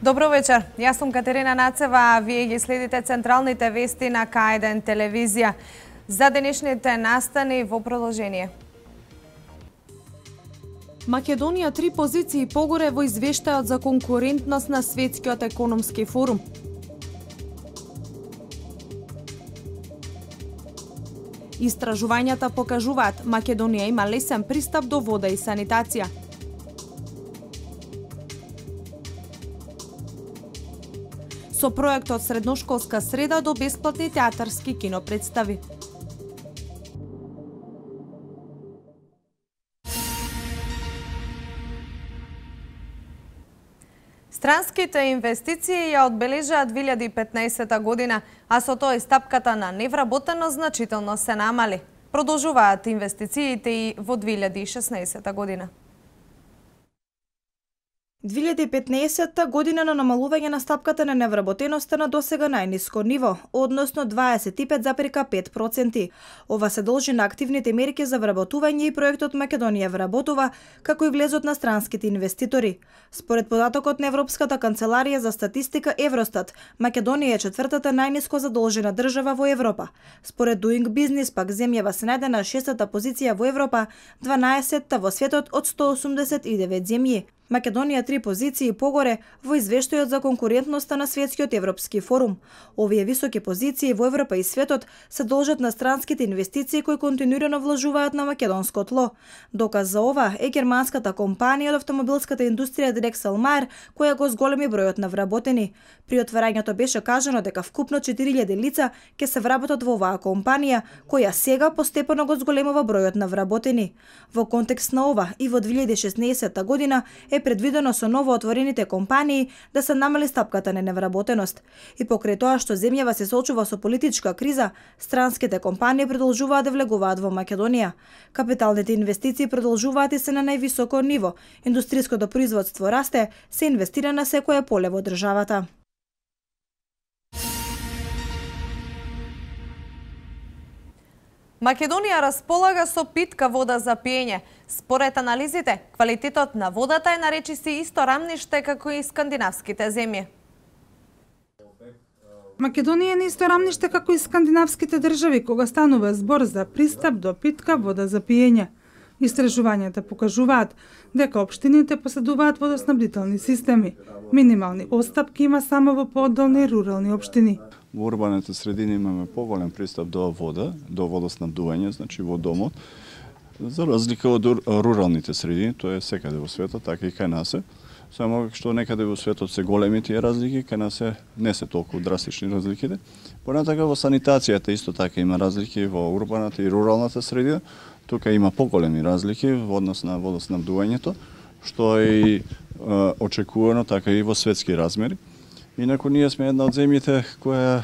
Добро вечер, јас сум Катерина Нацева, а вие ги следите централните вести на К1 телевизија. За денешните настани во продолжение. Македонија 3 позиции погоре во извештајот за конкурентност на Светскиот економски форум. Истражувањата покажуваат Македонија има лесен пристап до вода и санитација. Со проектот Средношколска среда до бесплатни театарски кинопредстави. Странските инвестиции ја одбележаа 2015 година, а со тоа и стапката на невработеност значително се намали. Продолжуваат инвестициите и во 2016 година. 2015 година на намалување на стапката на невработеноста на досега најниско ниво, односно 25,5%. Ова се должи на активните мерки за вработување и проектот Македонија вработува, како и влезот на странските инвеститори. Според податокот на Европската канцеларија за статистика Евростат, Македонија е четвртата најниско задолжена држава во Европа. Според Doing Business пак земјава се најде на 6-та позиција во Европа, 12-та во светот од 189 земји. Македонија 3 позиции погоре во извештајот за конкурентноста на Светскиот европски форум. Овие високи позиции во Европа и светот се должат на странските инвестиции кои континуирано вложуваат на македонско тло. Доказ за ова е германската компанија од автомобилската индустрија Drexel-Meyer, која го зголеми бројот на вработени. При отварањето беше кажано дека вкупно 4000 лица ќе се вработат во оваа компанија, која сега постепено го зголемува бројот на вработени. Во контекст на ова и во 2016 година е предвидено со ново отворените компании да се намали стапката на невработеност. И покрај тоа што земјава се соочува со политичка криза, странските компании продолжуваат да влегуваат во Македонија. Капиталните инвестиции продолжуваат и се на највисоко ниво. Индустријското производство расте, се инвестира на секое поле во државата. Македонија располага со питка вода за пиење. Според анализите, квалитетот на водата е на речиси исто рамниште како и скандинавските земји. Македонија е на исто рамниште како и скандинавските држави кога станува збор за пристап до питка вода за пиење. Истражувањата покажуваат дека општините поседуваат водоснабдителни системи. Минимални отстапки има само во поодолни и рурални општини. Во урбаните средини имаме поголем пристап до вода, до водоснабдување, значи во домот, за разлика од руралните средини, тоа е секаде во светот, така и кај нас е. Само што некаде во светот се големи тие разлики, кај нас не се толку драстични разликите. Понатака во санитацијата исто така има разлики во урбаната и руралната средина. Тука има поголеми разлики во однос на водоснабдувањето, што е и очекувано така и во светски размери. Инаку ние сме една од земјите која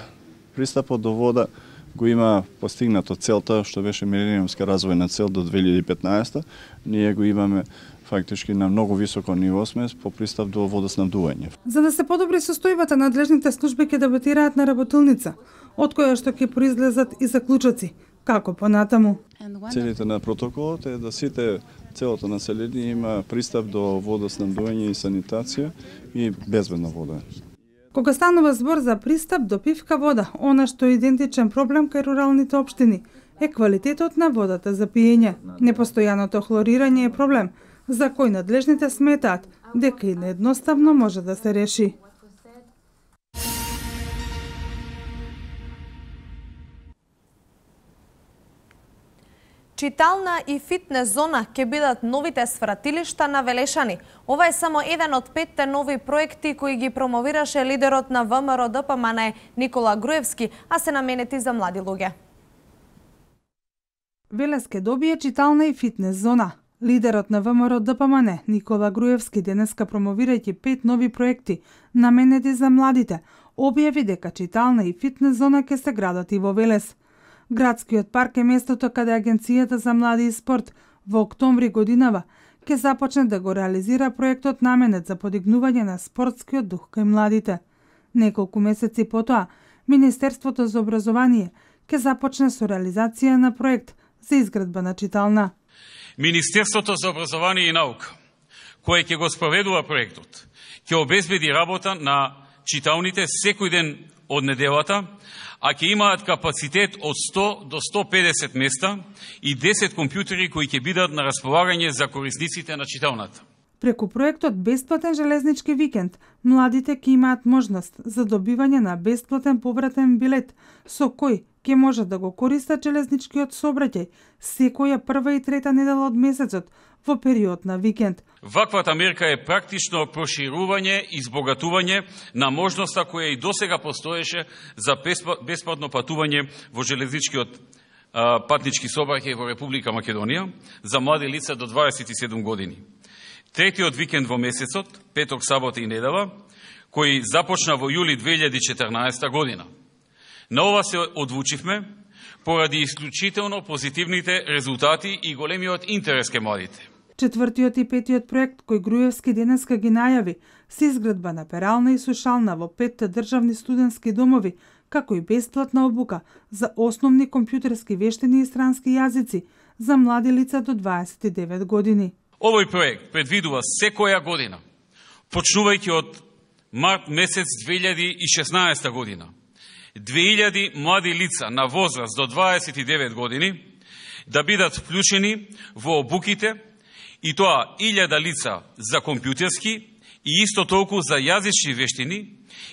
пристапот до вода го има постигнато целта што беше милениумска развојна цел до 2015. Ние го имаме фактички на многу високо ниво сме по пристап до водоснабдување. За да се подобри состојбата, надлежните служби ќе дебатираат на работилница, од која што ќе произлезат и заклучоци. Како понатаму? Целите на протоколот е да целото население има пристап до водоснабдување и санитација и безбедна вода. Кога станува збор за пристап до пивка вода, она што е идентичен проблем кај руралните општини е квалитетот на водата за пиење. Непостојаното хлорирање е проблем за кој надлежните сметаат дека и неедноставно може да се реши. Читална и фитнес зона ќе бидат новите свратилишта на Велешани. Ова е само еден од 5 нови проекти кои ги промовираше лидерот на ВМРО ДПМН Никола Груевски, а се наменети за млади луѓе. Велес ке добие читална и фитнес зона. Лидерот на ВМРО ДПМН Никола Груевски денеска промовирајќи 5 нови проекти наменети за младите, објави дека читална и фитнес зона ќе се градат и во Велес. Градскиот парк е местото каде Агенцијата за млади и спорт во октомври годинава ќе започне да го реализира проектот наменет за подигнување на спортскиот дух кај младите. Неколку месеци потоа, Министерството за образование ќе започне со реализација на проект за изградба на читална. Министерството за образование и наука, кое ќе го спроведува проектот, ќе обезбеди работа на читалните секој ден од неделата, а ќе имаат капацитет од 100 до 150 места и 10 компјутери кои ќе бидат на располагање за корисниците на читалната. Преку проектот Бесплатен железнички викенд, младите ќе имаат можност за добивање на бесплатен повратен билет, со кој ќе можат да го користат железничкиот сообраќај секоја прва и трета недела од месецот во период на викенд. Ваквата мерка е практично проширување и збогатување на можноста која и досега постоеше за бесплатно патување во железничкиот патнички сообраќај во Република Македонија за млади лица до 27 години. Третиот викенд во месецот, петок, сабота и недела, кој започна во јули 2014 година. На ова се одлучивме поради исклучително позитивните резултати и големиот интерес ке младите. Четвртиот и петиот проект кој Груевски денеска ги најави се изградба на перална и сушална во 5 државни студентски домови, како и бесплатна обука за основни компјутерски вештини и странски јазици за млади лица до 29 години. Овој проект предвидува секоја година, почнувајќи од март месец 2016 година, 2000 млади лица на возраст до 29 години да бидат вклучени во обуките, и тоа 1000 лица за компјутерски и исто толку за јазични вештини,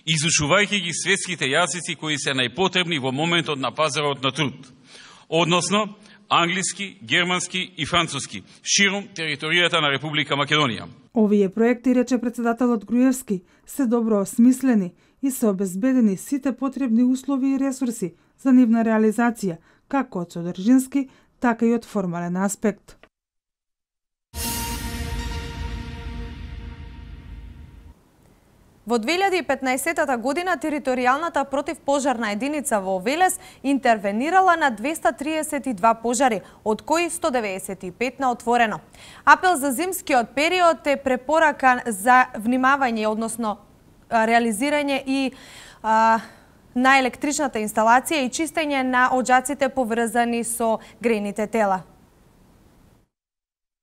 изучувајќи ги светските јазици кои се најпотребни во моментот на пазарот на труд, односно англиски, германски и француски, широм територијата на Република Македонија. Овие проекти, рече председателот Груевски, се добро осмислени и се обезбедени сите потребни услови и ресурси за нивна реализација, како од содржински, така и од формален аспект. Во 2015 година територијалната противпожарна единица во Велес интервенирала на 232 пожари, од кои 195 на отворено. Апел за зимскиот период е препорака за внимавање, односно реализирање и на електричната инсталација и чистење на оџаците поврзани со грејните тела.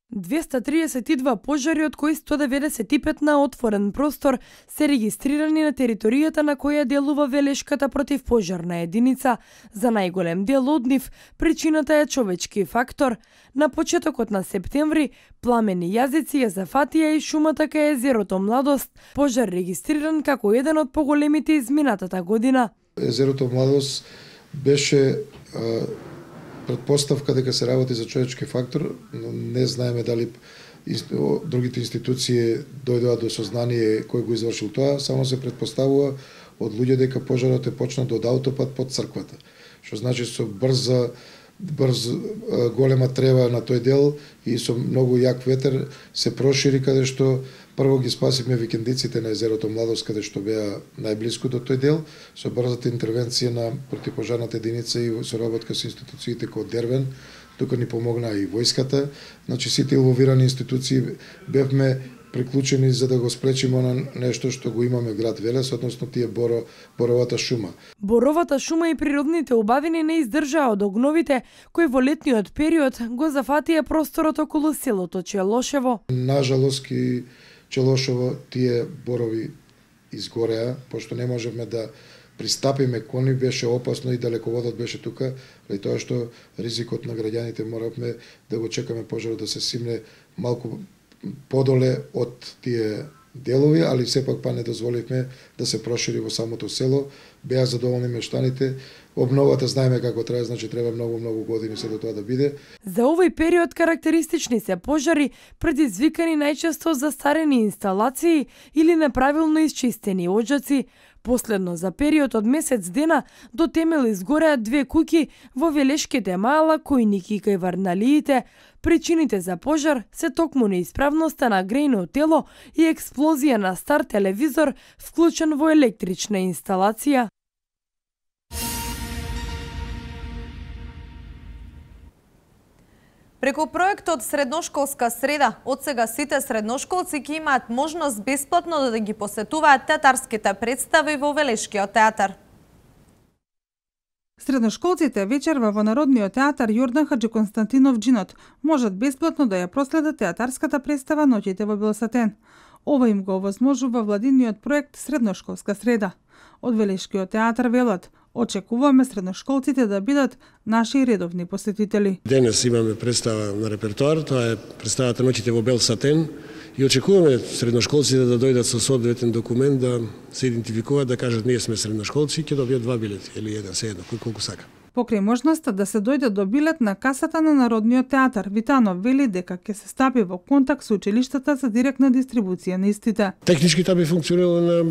232 пожари, од кои 195 на отворен простор, се регистрирани на територијата на која делува Велешката противпожарна единица. За најголем дел од нив, причината е човечки фактор. На почетокот на септември, пламени јазици ја зафатија и шумата кај езерото Младост, пожар регистриран како еден од поголемите изминатата година. Езерото Младост беше предпоставка дека се работи за човечки фактор, но не знаеме дали другите институции дојдоа до сознание кој го извршил тоа, само се предпоставува од луѓе дека пожарот е почнат од аутопат под црквата, што значи со брз голема трева на тој дел и со многу јак ветер се прошири, каде што прво ги спасивме викендиците на езерото Младост, каде што беа најблиску до тој дел, со брзата интервенција на противпожарната единица и соработка со институциите кој Дервен, тука ни помогна и војската. Значи сите инволвирани институции бевме приклучени за да го спречиме на нешто што го имаме град Велес, односно тие боровата шума. Боровата шума и природните убавини не издржаа од огновите кои во летниот период го зафатија просторот околу селото Челошево. Нажалост, Челошево тие борови изгореа, пошто не можевме да пристапиме кон нив, беше опасно и далеководот беше тука, и тоа што ризикот на граѓаните моравме да го чекаме пожарот да се симне малку подоле од тие делови, али сепак па не дозволивме да се прошири во самото село. Беа задоволни мештаните. Обновата знаеме како трае, значи треба многу години се до тоа да биде. За овој период карактеристични се пожари предизвикани најчесто застарени инсталации или неправилно исчистени оџаци. Последно за период од месец дена до темел изгореа 2 куќи во Велешките мала, Којники кај Варналиите. Причините за пожар се токму неисправноста на грејно тело и експлозија на стар телевизор вклучен во електрична инсталација. Преку проектот Средношколска среда, одсега сите средношколци ќе имаат можност бесплатно да ги посетуваат театарските представи во Велешкиот театар. Средношколците вечерва во Народниот театар Јордан Хаджи Константинов Джинот можат бесплатно да ја проследат театарската представа Ноќите во Белсатен. Ова им го овозможува владиниот проект Средношколска среда. Од Велешкиот театар велат, очекуваме средношколците да бидат наши редовни посетители. Денес имаме представа на репертоар, тоа е представата Ноќите во бел сатен и очекуваме средношколците да дојдат со соодветен документ, да се идентификуваат, да кажат ние сме средношколци и ќе добијат 2 билети или еден, се едно, кој колку сака. Покрај можноста да се дојде до билет на касата на Народниот театар, Витанов вели дека ќе се стапи во контакт со училиштата за директна дистрибуција на истите. Технички тоа би функционирало на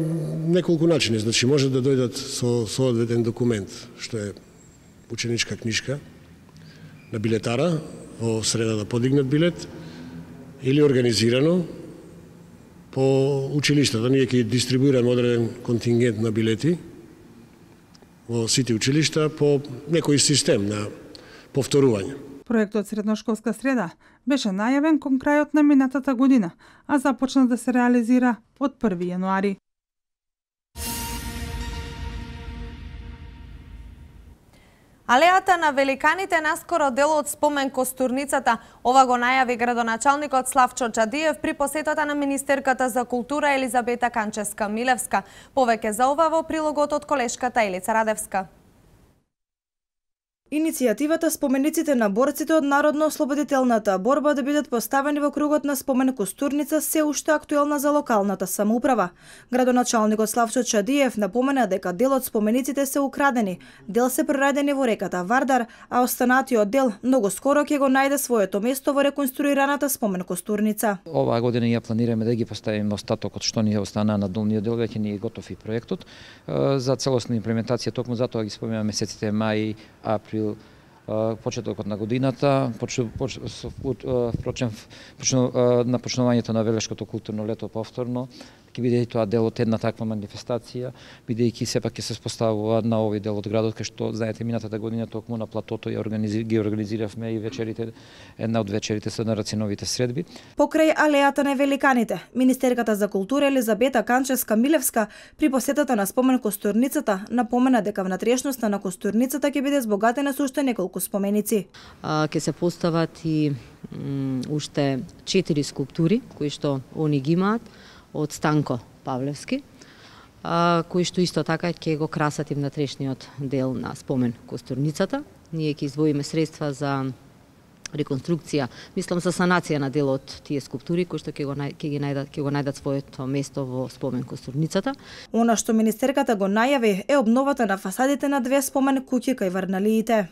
неколку начини, значи може да дојдат со соодветен документ, што е ученичка книжка на билетара, во среда да подигнат билет, или организирано по училиштата. Ние ќе дистрибуираме одреден контингент на билети во сите училишта по некој систем на повторување. Проектот Средношколска среда беше најавен кон крајот на минатата година, а започна да се реализира од 1 јануари. Алејата на великаните наскоро дел од спомен костурницата. Ова го најави градоначалникот Славчо Чадиев при посетата на министерката за култура Елизабета Канчевска-Милевска. Повеќе за ова во прилогот од колешката Елица Радевска. Иницијативата спомениците на борците од народно-ослободителната борба да бидат поставени во кругот на спомен костурница се уште актуелна за локалната самоуправа. Градоначалникот Славчо Чадиев напомена дека дел од спомениците се украдени, дел се прерајдени во реката Вардар, а останатиот дел многу скоро ќе го најде своето место во реконструираната спомен костурница. Оваа година ја планираме да ги поставиме остатокот што ни остана на долниот дел, веќе ни е готов и проектот за целосна имплементација, токму затоа ги спомнувам месеците мај, април, почетокот на годината, на почнувањето на Велешкото културно лето повторно, ќе биде и тоа дел од една таква манифестација, бидејќи сепак ќе се споставува на овој дел од градот, кај што знаете минатата година токму на платото ги организиравме и вечерите, една од вечерите со нарациновите средби. Покрај алејата на великаните, министерката за култура Елизабета Канчевска-Милевска при посетата на спомен костурницата напомена дека внатрешноста на костурницата ќе биде збогатена со уште неколку споменици. Ќе се постават и уште 4 скулптури кои што они ги имаат од Станко Павлевски, кои што исто така ќе го красат и внатрешниот дел на спомен костурницата. Ние ќе издвоиме средства за реконструкција, мислам за санација на дел од тие скулптури кои што ќе го најдат своето место во спомен костурницата. Она што министерката го најави е обновата на фасадите на 2 спомен куќи кај Варналиите.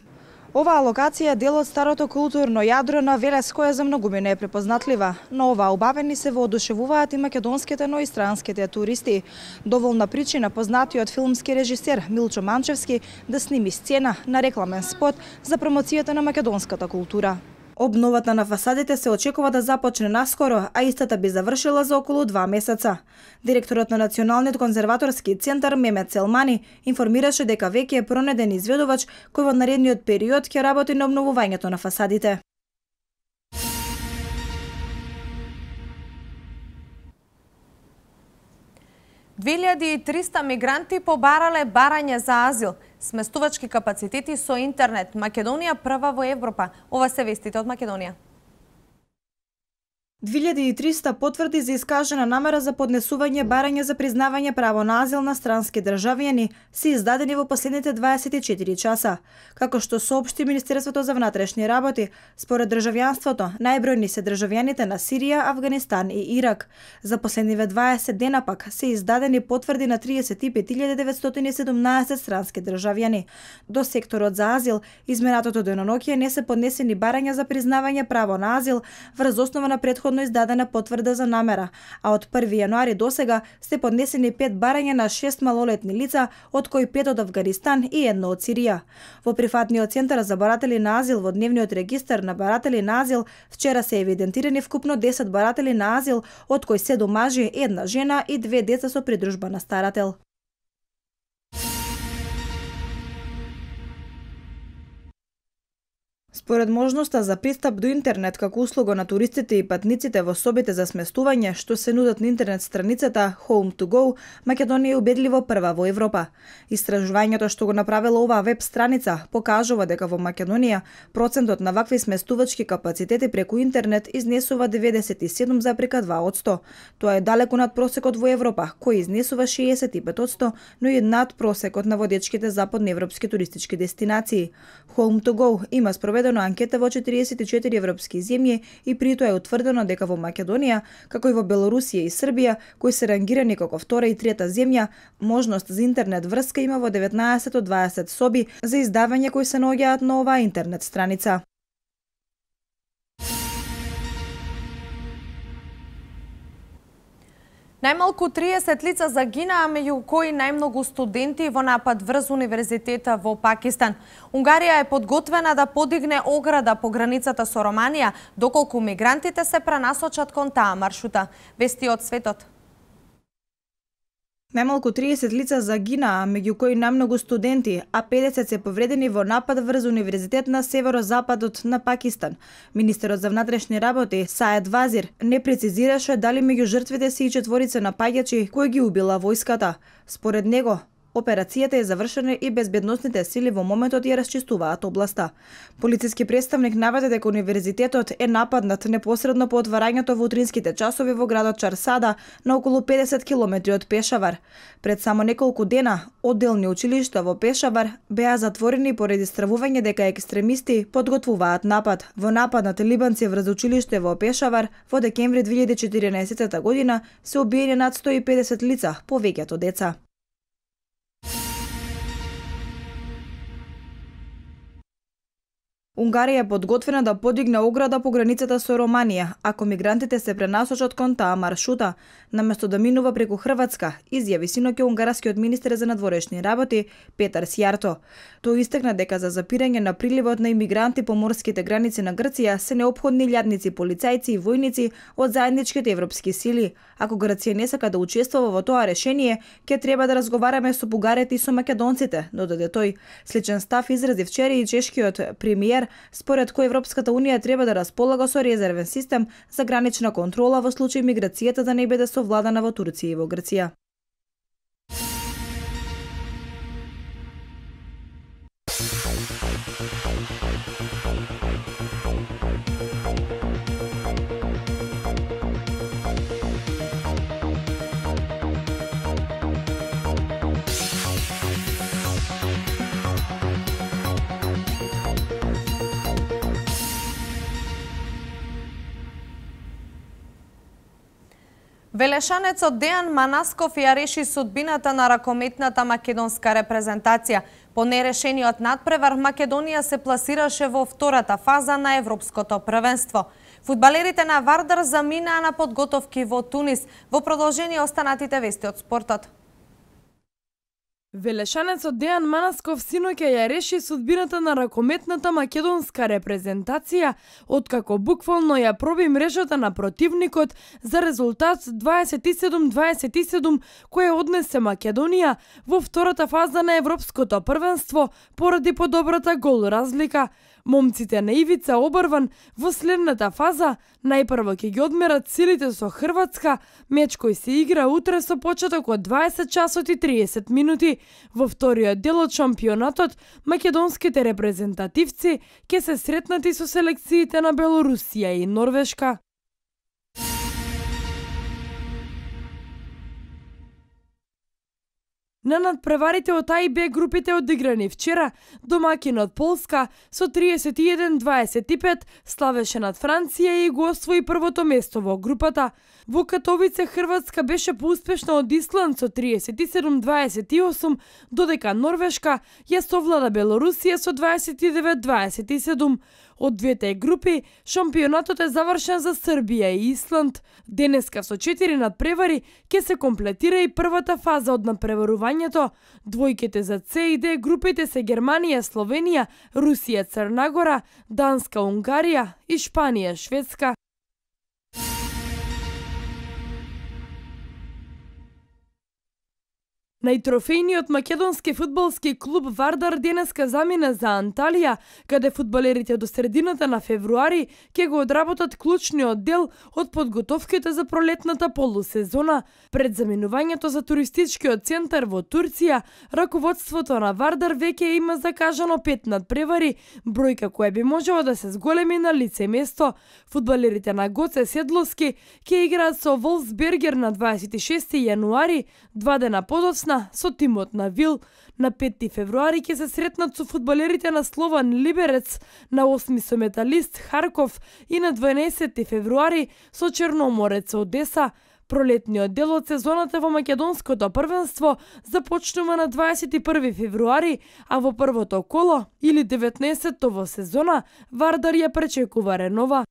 Оваа локација е дел од старото културно јадро на Велес, која за многумина е препознатлива. Но оваа убавени се воодушевуваат и македонските, но и странските туристи. Доволна причина познатиот филмски режисер Милчо Манчевски да сними сцена на рекламен спот за промоцијата на македонската култура. Обновата на фасадите се очекува да започне наскоро, а истата би завршила за околу 2 месеца. Директорот на Националниот конзерваторски центар Мемет Селмани информираше дека веќе е пронеден изведувач кој во наредниот период ќе работи на обновувањето на фасадите. $2.300 мигранти побарале барање за азил. Сместувачки капацитети со интернет. Македонија прва во Европа. Ова се вестите од Македонија. 2300 потврди за искажена намера за поднесување барање за признавање право на азил на странски државјани се издадени во последните 24 часа. Како што соопшти Министерството за внатрешни работи, според државјанството, најбројни се државјаните на Сирија, Авганистан и Ирак. За последниве 20 дена пак се издадени потврди на 35.917 странски државјани. До секторот за азил, изминатото деноноќе не се поднесени барања за признавање право на азил врз основа на претходно издадена потврда за намера, а од 1 јануари досега се поднесени 5 барања на 6 малолетни лица, од кои 5 од Авганистан и 1 од Сирија. Во прифатниот центар за баратели на азил во дневниот регистар на баратели на азил вчера се евидентирани вкупно 10 баратели на азил, од кои 7 мажи, 1 жена и 2 деца со придружба на старател. Според можноста за пристап до интернет како услуга на туристите и патниците во собите за сместување што се нудат на интернет страницата Home to Go, Македонија е убедливо прва во Европа. Истражувањето што го направила оваа веб страница покажува дека во Македонија процентот на вакви сместувачки капацитети преку интернет изнесува 97,2%. Тоа е далеку над просекот во Европа, кој изнесува 65%, но и над просекот на водечките западноевропски туристички дестинации. Home to Go има спроведено анкета во 44 европски земји и при тоа е утврдено дека во Македонија, како и во Белорусија и Србија, кои се рангирани како втора и трета земја, можност за интернет врска има во 19 од 20 соби за издавање кои се наоѓаат на оваа интернет страница. Најмалку 30 лица загинаа, меѓу кои најмногу студенти во напад врз универзитета во Пакистан. Унгарија е подготвена да подигне ограда по границата со Романија, доколку мигрантите се пренасочат кон таа маршрута. Вести од светот. Најмалку 30 лица загинаа, меѓу кои најмногу студенти, а 50 се повредени во напад врз универзитет на северозападот на Пакистан. Министерот за внатрешни работи Саед Вазир не прецизираше дали меѓу жртвите се и 4 напаѓачи кои ги убила војската. Според него, операцијата е завршена и безбедносните сили во моментот ја расчистуваат областа. Полициски представник наведе дека универзитетот е нападнат непосредно по отварањето во утринските часови во градот Чарсада на околу 50 километри од Пешавар. Пред само неколку дена, одделни училишта во Пешавар беа затворени поради стравување дека екстремисти подготвуваат напад. Во напад на талибанци врз училиште во Пешавар во декември 2014 година се убиени над 150 лица, повеќето деца. Унгарија е подготвена да подигне ограда по границата со Романија, ако мигрантите се пренасочат кон таа маршрута, наместо да минува преку Хрватска, изјави синоќа унгарскиот министер за надворешни работи Петар Сјарто. Тој истакна дека за запирање на приливот на имигранти по морските граници на Грција се неопходни илјадници полицајци и војници од заедничките европски сили. Ако Грција не сака да учествува во тоа решение, ќе треба да разговараме со бугарите и со македонците, додаде тој. Сличен став изрази вчера и чешкиот премиер, според кој Европската унија треба да располага со резервен систем за гранична контрола во случај миграцијата да не биде совладана во Турција и во Грција. Велешанецот Дејан Манасков ја реши судбината на ракометната македонска репрезентација. По нерешениот надпревар, Македонија се пласираше во втората фаза на Европското првенство. Фудбалерите на Вардар заминаа на подготовки во Тунис. Во продолжение останатите вести од спортот. Велешанецот Дејан Манасков синоќа ја реши судбината на ракометната македонска репрезентација, откако буквално ја проби мрежата на противникот за резултат 27-27 кој однесе Македонија во втората фаза на Европското првенство поради подобрата гол разлика. Момците на ивица обрван во следната фаза најпрво ќе ги одмерат силите со Хрватска, меч кој се игра утре со почеток од 20 часот и 30 минути. Во вториот дел од шампионатот, македонските репрезентативци ќе се сретнати со селекциите на Белорусија и Норвешка. На надпреварите од А и Б групите одиграни вчера, домакинот Полска со 31-25 славеше над Франција и го освои првото место во групата. Во Катовице Хрватска беше поуспешна од Исланд со 37-28, додека Норвешка ја совлада Белорусија со 29-27. Од двете групи, шампионатот е завршен за Србија и Исланд. Денеска со 4 надпревари ќе се комплетира и првата фаза од надпреварувањето. Двојките за С и Д групите се Германија, Словенија, Русија, Црна Гора, Данска, Унгарија и Шпанија, Шведска. Најтрофејниот македонски фудбалски клуб Вардар денеска замина за Анталија, каде фудбалерите до средината на февруари ќе го одработат клучниот дел од подготовките за пролетната полусезона. Пред заминувањето за туристичкиот центар во Турција, раководството на Вардар веќе има закажано 5 надпревари, бројка која би можела да се зголеми на лице место. Фудбалерите на Гоце Седловски ќе играат со Волфсбергер на 26 јануари, 2 дена подоцна со тимот на Вил. На 5 февруари ќе се сретнат со фудбалерите на Слован Либерец, на 8 со Металист Харков и на 12 февруари со Черноморец Одеса. Пролетниот дел од сезоната во македонското првенство започнува на 21 февруари, а во првото коло, или 19-то во сезона, Вардар ја пречекува Ренова.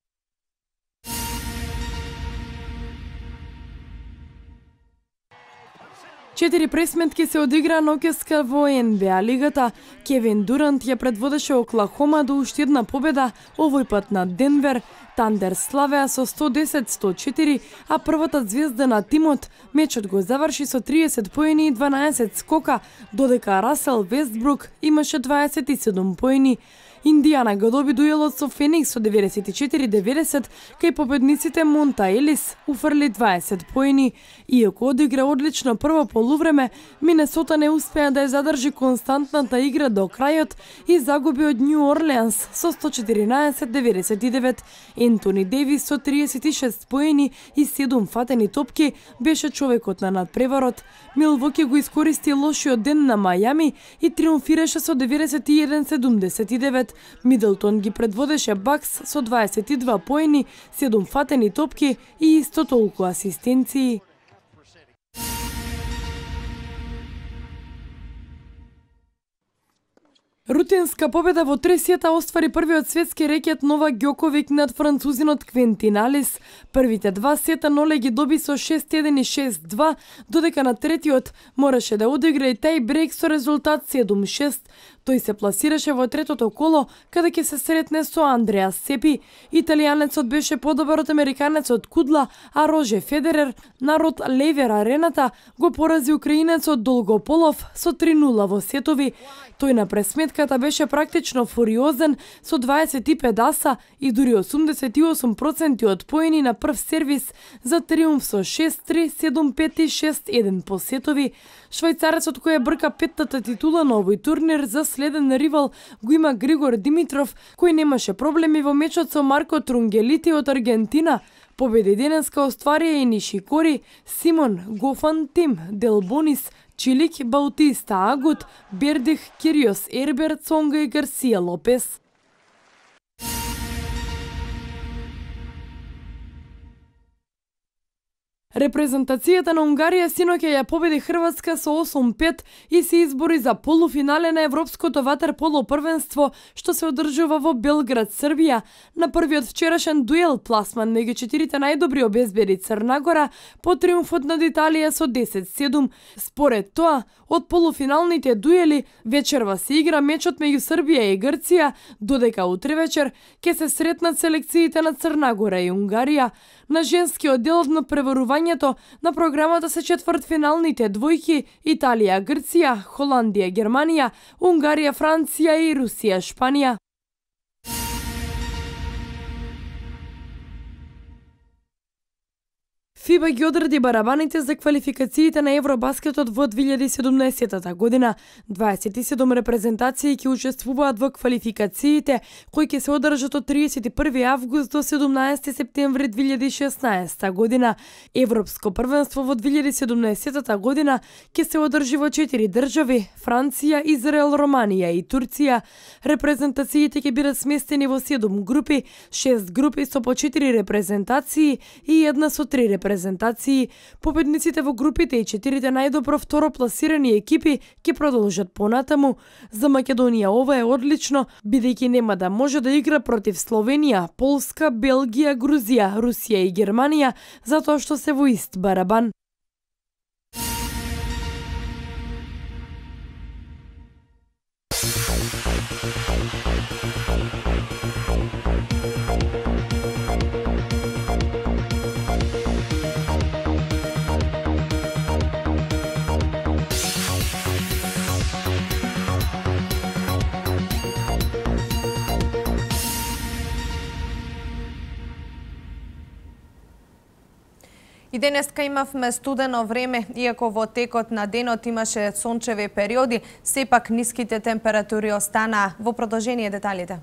Четири пресметки се одиграа ноќеска во НБА лигата. Кевин Дурант ја предводеше Оклахома до уште една победа, овој пат над Денвер. Тандер славеа со 110-104, а првата звезда на тимот мечот го заврши со 30 поени и 12 скока, додека Расел Вестбрук имаше 27 поени. Индијана го доби дуелот со Феникс со 94-90, кај победниците Монта Елис уфрли 20 поени. Иако одигра одлично прво полувреме, Минесота не успеа да ја задржи константната игра до крајот и загуби од Нью Орлеанс со 114-99. Ентони Дейвис со 36 поени и 7 фатени топки беше човекот на надпреварот. Милвоки го искористи лошиот ден на Мајами и триумфираше со 91-79. Мидлтон ги предводеше Бакс со 22 поени, 7 фатени топки и исто толку асистенции. Рутинска победа во 3 сета оствари првиот светски рекет Новак Ѓоковик над французинот Квентин Алис. Првите 2 сета Ноле ги доби со 6-1 и 6-2, додека на третиот мораше да одигра и тај брейк со резултат 7-6. Тој се пласираше во третото коло, каде ќе се сретне со Андреас Сепи. Италијанецот беше подобар од американецот Кудла, а Роже Федерер на Род Лейвер арената го порази украинецот Долгополов со 3-0 во сетови. Тој на пресметката беше практично фуриозен со 25 аса и дури 88% од поени на прв сервис за триумф со 6-3, 7-5 и 6-1 по сетови. Швајцарецот кој брка петтата титула на овој турнир за следен ривал го има Григор Димитров, кој немаше проблеми во мечот со Марко Трунгелити од Аргентина. Победи денеска остварија и Нишикори, Симон, Гофан Тим, Делбонис, Чилик, Баутиста Агут, Бердих, Кириос Ербер, Цонга и Гарсија Лопес. Репрезентацијата на Унгарија синоќа ја победи Хрватска со 8-5 и се избори за полуфинале на Европското ватерполо првенство, што се одржува во Белград, Србија. На првиот вчерашен дуел пласман меѓу четирите најдобри обезбеди Црна Гора по триумфот над Италија со 10-7. Според тоа, од полуфиналните дуели вечерва се игра мечот меѓу Србија и Грција, додека утре вечер ќе се сретнат селекциите на Црна Гора и Унгарија. На женскиот дел на преварувањето на програмата се четвртфиналните двојки Италија, Грција, Холандија, Германија, Унгарија, Франција и Русија, Шпанија. ФИБА ги одреди барабаните за квалификациите на Евробаскетот во 2017 година. 27 репрезентации ќе учествуваат во квалификациите, кои ќе се одржат од 31 август до 17 септември 2016 година. Европско првенство во 2017 година ќе се одржи во 4 држави: Франција, Израел, Романија и Турција. Репрезентациите ќе бидат сместени во 7 групи, 6 групи со по 4 репрезентации и една со 3 репрезентации. Победниците во групите и 4 најдобро второ пласирани екипи ќе продолжат понатаму. За Македонија ова е одлично, бидејќи нема да може да игра против Словенија, Полска, Белгија, Грузија, Русија и Германија, затоа што се во ист барабан. И денеска имавме студено време, иако во текот на денот имаше сончеви периоди, сепак ниските температури останаа. Во продолжение деталите.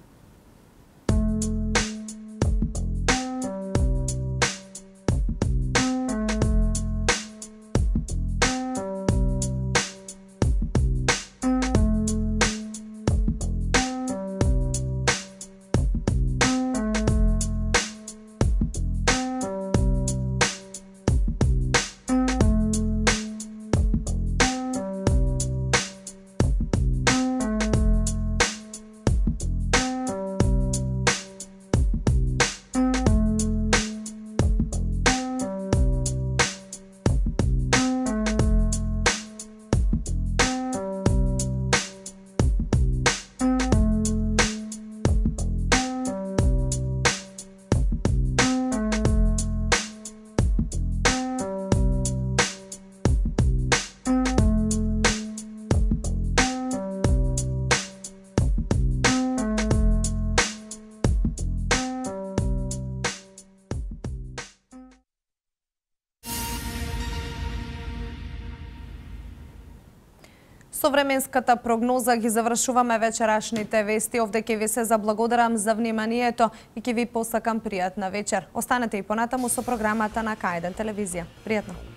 Со временската прогноза ги завршуваме вечерашните вести. Овде ќе ви се заблагодарам за вниманието и ќе ви посакам пријатна вечер. Останете и понатаму со програмата на К1 телевизија. Пријатно!